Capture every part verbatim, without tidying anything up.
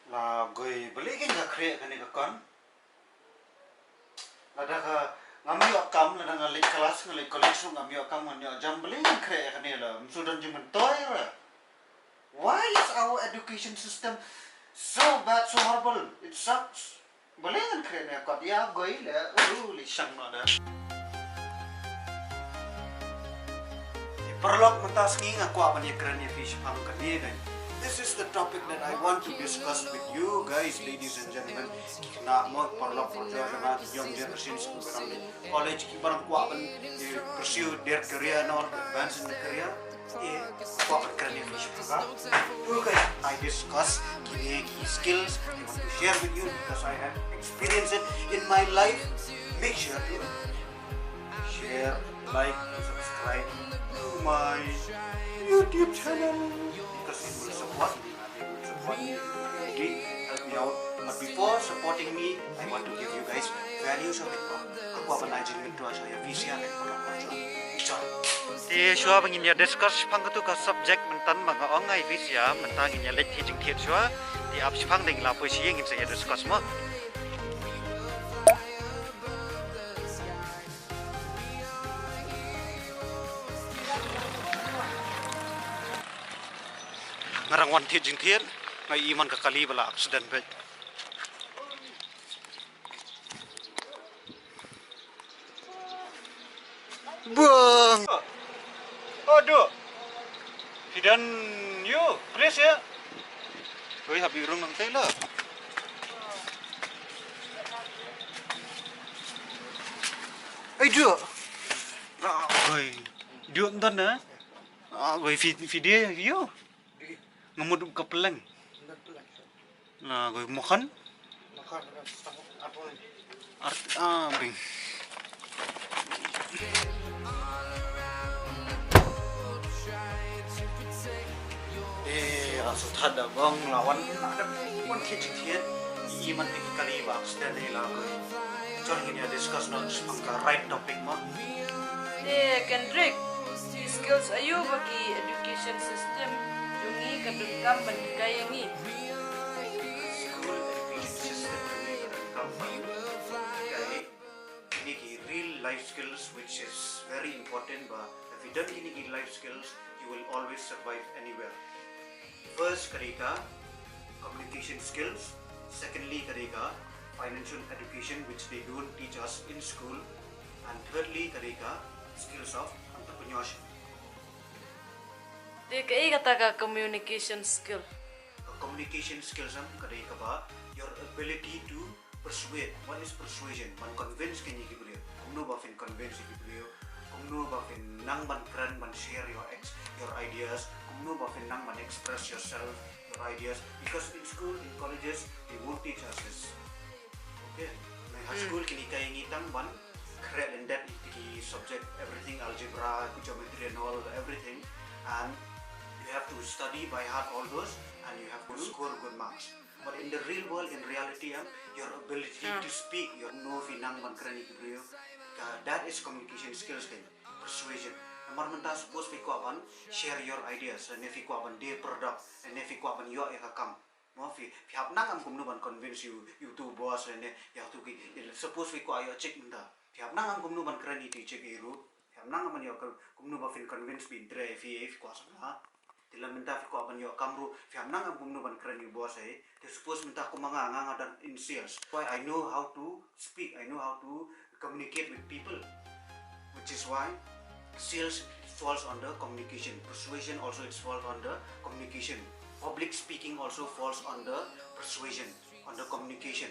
La goi, balei kein nga khreh kane ka kon? Lada ka ngam ïoh kam, lada nga leit klas, nga leit college ruh ngam ïoh kam, ngam ïoh jam, balei ngan khreh ïa kane la? Ym shu don jingmyntoi re. Why is our education system so bad, so horrible? It sucks. Balei ngan khreh ne kot ïa goi le, u li shang no da. Paralok, mynta sngi nga kwah ban ïakren ïa phi shaphang kane. This is the topic that I want to discuss with you guys, ladies and gentlemen. Ki khynnah mo, paralok parajor jong nga, ki young generations, ki ba dang college, ki ba dang kwah ban, eh, pursue their career, no, advance in the career. Eh, kwah ban kren ïa phi shaphang ka. Okay, I discuss kine ki skills I want to share with you because I have experienced it in my life. Make sure to share, like, and subscribe to my YouTube channel because it will support me. It will support me. It will help me out. But before supporting me, I want to give you guys values of it. Aku akan ajin mentua saya visi akan pernah perjuang. Te shuwa ba ngin ïa discuss shaphang katu ka subject mynta, ma nga ong ai visi, mynta ngin ïa leit hi jingthied shuwa. Te ap shaphang ding la poi shi ngin sa ïa discuss mo. Nga rang wan thied jingthied, nga i man ka kali ba la accident bad. Bang. Oh, duh. Phi don ïa u, please ïa. Oi, hap i rung nang tai la. Ai, duh. Ah, oi. Duh, ntan na. Ah, oi, phi, phi dei ïa u. Nga mut ka peleng. Na goi mokan. Art, ah, bing. Eh, asa thada bang lawan ada pun kit kit. Iman tik kali ba accident ni la goi. Chon ngin ïa discuss na shaphang ka right topic mo. Te Kendrick, ki skills aïu ba ki education system jong ngi ka donkam ban hikai ïa ngi? School education system jong ngi ka donkam ban hikai ïa ngi ki real life skills, which is very important, ba if you don't have any life skills, you will always survive anywhere. First ka dei ka communication skills, secondly ka dei ka financial education, which they don't teach us in school, and thirdly ka dei ka skills of entrepreneurship. Te kaei kata ka communication skill? Ka communication skills em ka dei kaba your ability to persuade. What is persuasion? Ban convince kine ki briew. Kumno ba phin convince ki briew? Kumno ba phin nang ban kren, ban share your ex your ideas? Kumno ba phin nang ban express yourself, your ideas? Because in school, in colleges, they won't teach us this. Okay? Na high school kine ki ngi tang ban kren in depth ki subject, everything, algebra, geometry and all, everything. And you have to study by heart all those, and you have to score good marks. But in the real world, in reality, em, your ability to speak, your, kumno phi nang ban kren ïa ki briew, ka, that is communication skills, kan, persuasion. Namar mynta suppose phi kwah ban share your ideas, ne phi kwah ban die product, ne phi kwah ban ïoh ïa ka kam. Mo phi, phi hap nang em kumno ban convince ïa u, ïa utu u boss, ne ïa utu ki, suppose phi kwah ïoh chick mynta. Phi hap nang em kumno ban kren ïa utu u chick ïa u. Phi hap nang em ban ïoh kumno ba phin convince ba in trei ïa phi, ïa phi kwah sa nga. Te lada mynta phi kwah ban ïoh kam ruh, phi hap nang em kumno ban kren ïa u boss, eh. Te suppose mynta kum ma nga, nga, nga don in sales. Why? I know how to speak, I know how to communicate with people. Which is why sales falls under communication. Persuasion also it falls under communication. Public speaking also falls under persuasion, under communication.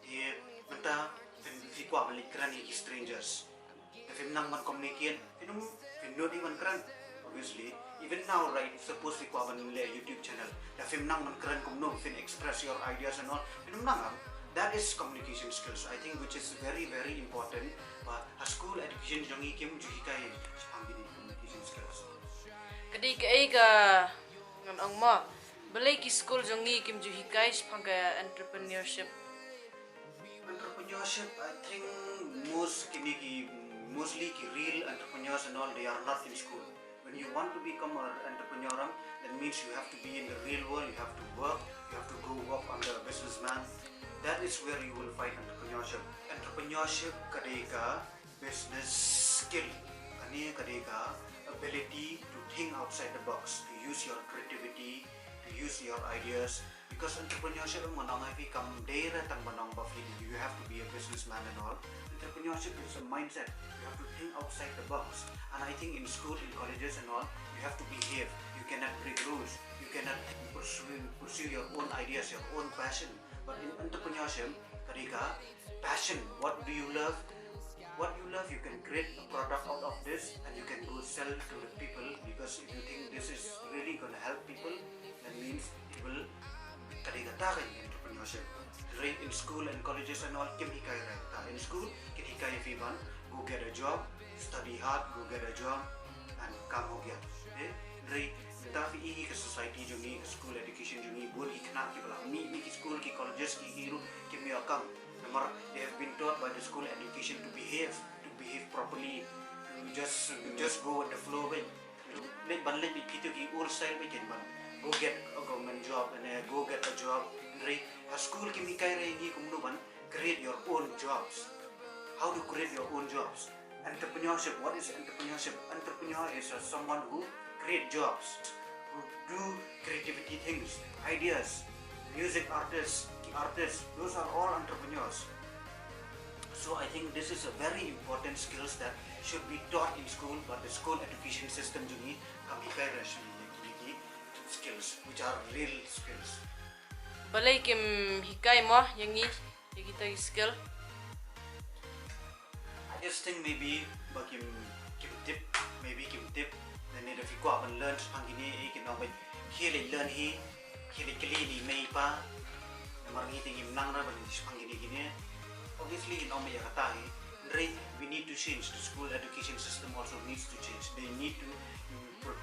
Te mynta phi, phi kwah ban leit kren ïa ki strangers. Te phim nang ban communicate, phin ym, phin nud ban kren. Obviously, even now, right, suppose phi kwah ban leh YouTube channel, te phim nang ban kren kumno, phin express your ideas and all, phin ym nang em. That is communication skills, I think, which is very, very important. Ba ha school education jong ngi kim ju hikai shaphang kine communication skills. Ka dei kaei ka ngan ong mo, balei ki school jong ngi kim ju hikai shaphang ka entrepreneurship? Entrepreneurship, I think most kine ki, mostly ki real entrepreneurs and all, they are not in school. When you want to become an entrepreneur, that means you have to be in the real world, you have to work, you have to go work under a businessman. That is where you will find entrepreneurship. Entrepreneurship ka dei ka business skill. Kane ka dei ka ability to think outside the box, to use your creativity, to use your ideas. Because entrepreneurship em ngan ong ïa phi kam dei re tang ban ong ba phi, you have to be a businessman and all. Entrepreneurship is a mindset. You have to think outside the box. And I think in school, in colleges and all, you have to behave. You cannot break rules. You cannot pursue, pursue your own ideas, your own passion. But in entrepreneurship, ka dei ka passion. What do you love? What you love, you can create a product out of this and you can go sell to the people, because if you think this is really gonna help people, that means it will, ka dei kata ka entrepreneurship. Right, in school and colleges and all, kim hikai re kata. In school, kin hikai ïa phi ban go get a job, study hard, go get a job, and kam ho gaya. Eh? Right, mynta phi i ka society jong ngi, ka school education jong ngi, bun ki khynnah kiba la mih na ki school, ki colleges, ki hi ruh kim ïoh kam. Namar they have been taught by the school education to behave, to behave properly, to just, to just go with the flow beit. Leit ban leit beit kito ki old style beit, kin ban go get a government job and, uh, go get a job. Hynrei ha school kim hikai re ïa ngi kumno ban create your own jobs. How to create your own jobs? Entrepreneurship. What is entrepreneurship? Entrepreneur is a someone who create jobs, who do creativity things, ideas, music artists, artists. Those are all entrepreneurs. So I think this is a very important skills that should be taught in school, but the school education system jong ngi kam hikai re shuh ïa kine ki skills, which are real skills. Balei kim hikai mo ïa ngi ïa kita ki skill? I just think maybe ba kim, kim tip, maybe kim tip. Lane da phi kwah ban learn shaphang kine, eh, kin ong ba khie leit learn hi, khie leit kylli ïa i mei i pa. Namar ngi te ngim nang re ban leit shaphang kine kine. Obviously kin ong ba ïa kata hi. Hynrei we need to change. The school education system also needs to change. They need to, mm, pro-,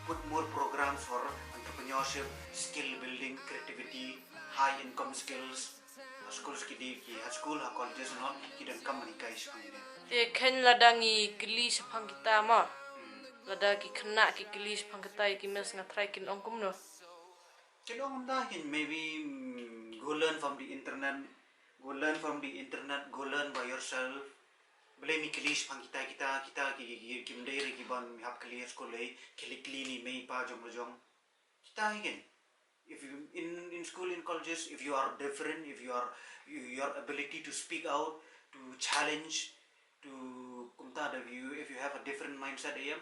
put more programs for entrepreneurship, skill building, creativity, high income skills. Ha school ki dei ki, ha school, ha colleges and all, ki donkam ban hikai shaphang kine. Te khein lada ngi kylli shaphang kita mo. Hmm. Lada ki khynnah ki kylli shaphang kita ïa ki miss, nga tharai kin ong kumno? Kin ong kumta, kin maybe, mm, go learn from the internet, go learn from the internet, go learn by yourself. Balei me kylli shaphang kita, kita, kita ki, ki, ki, kim dei re ki ban hap kylli ha school, eh, khie leit kylli ïa i mei i pa jong la jong. Kita hi kin. If you, in, in school, in colleges, if you are different, if you are, you, your ability to speak out, to challenge, to kumta da, if you, if you have a different mindset, eh,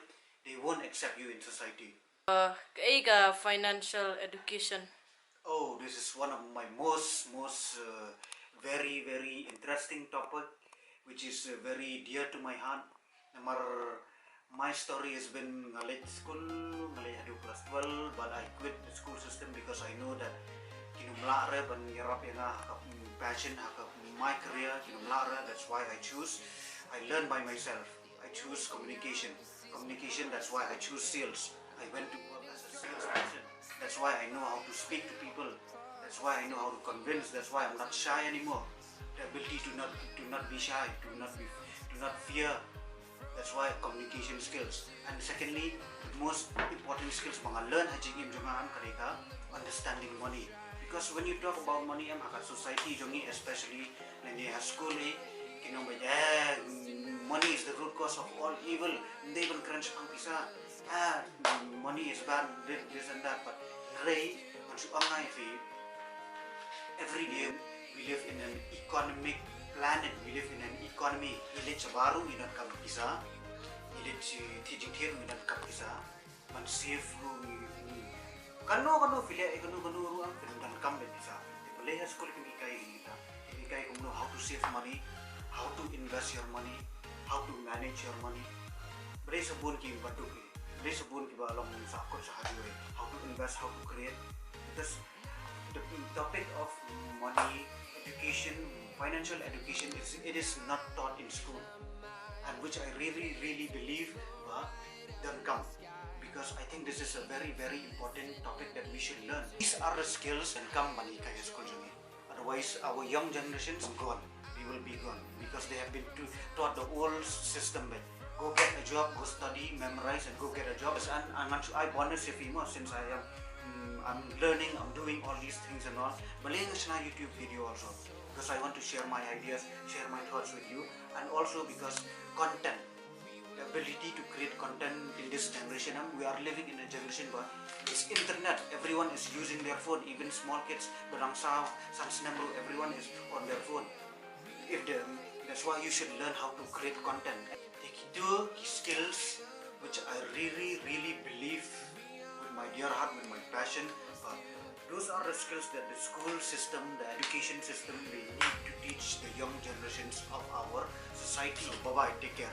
they won't accept you in society. Uh, kaei ka financial education? Oh, this is one of my most, most, uh, very, very interesting topic, which is, uh, very dear to my heart. Namar my story has been, nga leit school, nga leit haduh class twelve, but I quit the school system because I know that kin ym lah re ban ïarap ïa nga ha ka, mm, passion, ha ka, my career, kin ym lah re. That's why I choose, I learn by myself. I choose communication. Communication, that's why I choose sales. I went to work as a salesperson. That's why I know how to speak to people. That's why I know how to convince. That's why I'm not shy anymore. The ability to not, to not be shy, to not be, to not fear. That's why communication skills. And secondly, the most important skills ba nga learn ha jingim jong nga ka dei ka understanding money. Because when you talk about money, em, ha ka society jong ngi especially, lane ha school, eh, kin ong ba, eh, money is the root cause of all evil. Ym dei ban kren shaphang pisa. Ah, money is bad, this, this and that. But hynrei ngan shu ong ïa phi, every day we live in an economic planet. We live in an economy. Ngi leit shabar ruh ngi donkam pisa. Ngi leit, eh, thied jingthied ruh ngi donkam pisa. Ban save ruh ngi, ngi, kano kano phi leh, eh, kano kano ruh, ah, phi donkam beit pisa. Te balei ha school kim hikai kita? Kim hikai kumno how to save money, how to invest your money, how to manage your money. Balei sa bun kiba duk, eh? Balei sa bun kiba long sahkut sahajrong, eh? How to invest, how to create. Because the topic of money education, financial education, is, it is not taught in school, and which I really, really believe ba donkam, because I think this is a very, very important topic that we should learn. These are the skills donkam ban hikai ha school jong ngi. Otherwise, our young generations gone. They will be gone because they have been to, taught the old system, but Go get a job, go study, memorize, and go get a job. And, and I'm, I bonus if you know, since I am, mm, I'm learning, I'm doing all these things and all. Balei nga shna YouTube video also, because I want to share my ideas, share my thoughts with you, and also because content, the ability to create content in this generation. And we are living in a generation where this internet, everyone is using their phone, even small kids, barang saw, san snem ruh, everyone is on their phone. If the, that's why you should learn how to create content. Te kito ki skills which I really, really believe with my dear heart, with my passion, uh, those are the skills that the school system, the education system, they need to teach the young generations of our society. So, bye bye, take care.